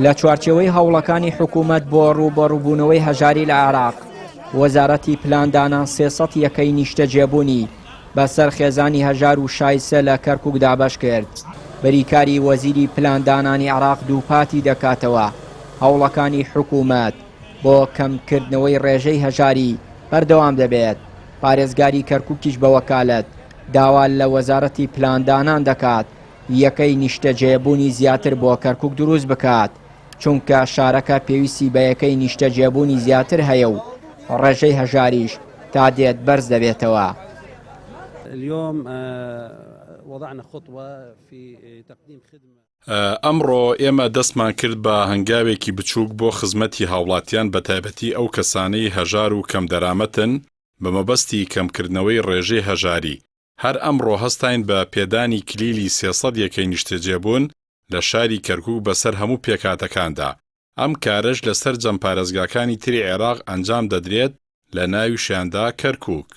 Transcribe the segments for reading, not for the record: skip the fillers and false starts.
لە چوارچێوەی هەوڵەکانی حکوومەت بۆ ڕووبەڕووبوونەوەی هەژاری لە عێراق، وەزارەتی پلاندانان 300 یەکەی نیشتەجێبوونی بەسەر خێزانی هەژار و شایستە لە کەرکووک دابەش کرد. بریکاری وەزیری پلاندانانی عێراق دووپاتی دەکاتەوە، هەوڵەکانی حکوومەت بۆ کەمکردنەوەی ڕێژەی هەژاری بەردەوام دەبێت، پارێزگاری کەرکووکیش بە وەکالەت داوا لە وەزارەتی پلاندانان دەکات یەکەی نیشتەجێبوونی زیاتر بۆ کەرکوک دروست بکات، چونکە شارەکە پێویستی بە یەکەی نیشتەجێبوونی زیاتر هەیە و ڕێژەی هەژاریش تا دێت بەرز دەبێتەوە. ئەمڕۆ ئێمە دەستمان کرد بە هەنگاوێکی بچووک بۆ خزمەتی هاوڵاتیان بەتایبەتی ئەو کەسانەی هەژار و کەمدەرامەتن بە مەبەستی کەمکردنەوەی ڕێژەی هەژاری، هەر ئەمڕۆ هەستاین بە پێدانی کلیلی 300 یەکەی نیشتەجێبوون لە شاری کەرکوک بەسەر هەموو پێکهاتەکاندا، ئەم کارەش لە سەرجەم پارێزگاکانی تری عێراق ئەنجام دەدرێت لە ناویشیاندا کەرکوک.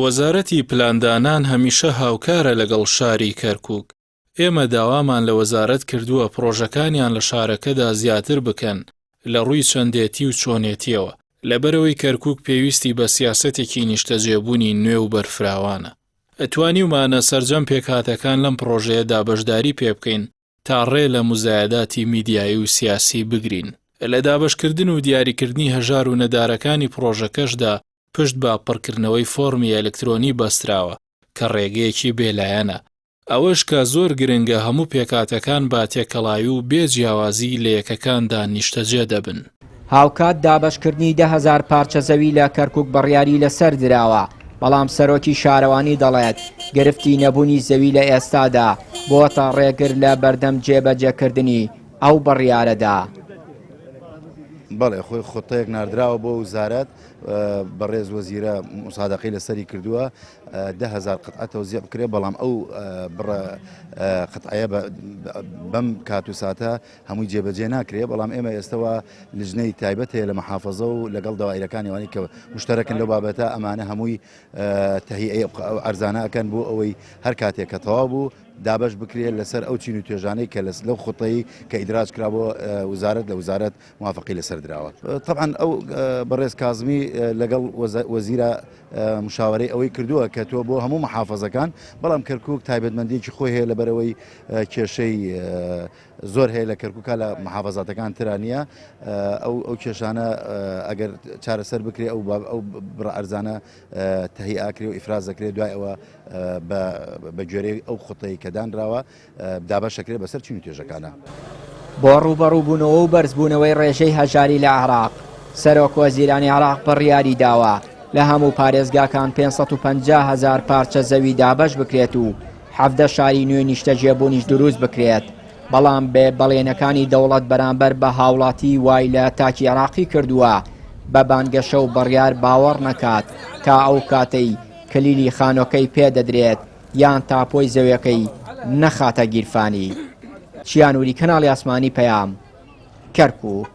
وەزارەتی پلاندانان هەمیشە هاوکارە لەگەڵ شاری کەرکوک، ئێمە داوامان لە وەزارەت کردووە پڕۆژەکانیان لە شارەکەدا زیاتر بکەن لە ڕووی چەندێتی و چۆنێتییەوە، لەبەرئەوەی کەرکوک پێویستی بە سیاسەتێکی نیشتەجێبوونی نوێ و بەرفراوانە. توانیومانە سەرجەم پێکهاتەکان لەم پڕۆژەیەدا بەشداری پێبکەین تا ڕێ لە موزایەداتی میدیایی و سیاسی بگرین. لە دابەشکردن و دیاریکردنی هەژار و نەدارەکانی پڕۆژەکەشدا پشت بە پڕکردنەوەی فۆڕمی ئەلکترۆنی بەستراوە کە ڕێگەیەکی بێلایەنە، ئەوەش کە زۆر گرنگە هەموو پێکهاتەکان بە تێکەڵاوی و بێ جیاوازی لە یەکەکاندا نیشتەجێ دەبن. هاوکات دابەشکردنی 10,000 پارچە زەوی لە کەرکوک بڕیاری لەسەر دراوە، بەڵام سەرۆکی شارەوانی دەڵێت، گرفتی نەبوونی زەوی لە ئێستادا بۆتە ڕێگر لە بەردەم جێبەجێکردنی ئەو بڕیارەدا. بەڵێ خۆی خوتەیەک ناردراوە بۆ وزارەت، بەڕێز وەزیرە موسادەقەی لەسەری کردووە، 10,000 قطعە تەوزیع بکرێت، بەڵام ئەو بڕە قطعەیە بەم کات و ساتە هەمووی جێبەجێ ناکرێت، بەڵام ئێمە ئێستەوە لجنەی تایبەت هەیە لە محافظە و لەگەڵ دەوایرەکانی ئەوانەی کە مشتەرەکن لەو بابەتە، ئەمانە هەمووی تەهیئەی ئەو ئەرزانە ئەکەن بۆ ئەوەی هەر کاتێک کە تەواو بوو دابەش بکرێت لەسەر ئەو چین و توێژانەی کە لەو خوتەی کە ئیدراج کرا بۆ وزارەت لە وزارەت موافقەی لەسەر دراوە. تەبعەن ئەو بەڕێز کازمی لەگەڵ وەزیرە مشاوەرەی ئەوەی کردووە کە تۆ بۆ هەموو محافەزەکان، بەڵام کەرکوک تایبەتمەندیەکی خۆی هەیە لەبەرئەوەی کێشەی زۆر هەیە لە کەرکوکا لە محافەزاتەکان ترا نییە، ئەو ئەو کێشانە ئەگەر چارەسەر بکرێ ئەو ئەو بڕە ئەرزانە تەهیئ ئاکرێ و ئیفراز دەکرێت دوای ئەوە بە گوێرەی ئەو خوتەی کە دانراوە دابەش ئەکرێت بەسەر چین و توێژەکانا. بۆ ڕووبەڕووبوونەوە و بەرزبوونەوەی ڕێژەی هەژاری لە عێراق، سەرۆکوەزیرانی عێراق بڕیاری داوە لە هەموو پارێزگاکان 550 هەزار پارچە زەوی دابەش بکرێت و 17 شاری نوێی نیشتەجێبوونیش دروست بکرێت، بەڵام بێ بەڵێنەکانی دەوڵەت بەرامبەر بە هاوڵاتی وای لە تاکی عێراقی کردووە بە بانگەشە و بڕیار باوەڕ نەکات تا ئەو کاتەی کلیلی خانۆکەی پێدەدرێت یان تاپۆی زەویەکەی نەخاتە گیرفانی. چیا نوری کەناڵی ئاسمانی پەیام، کەرکوک.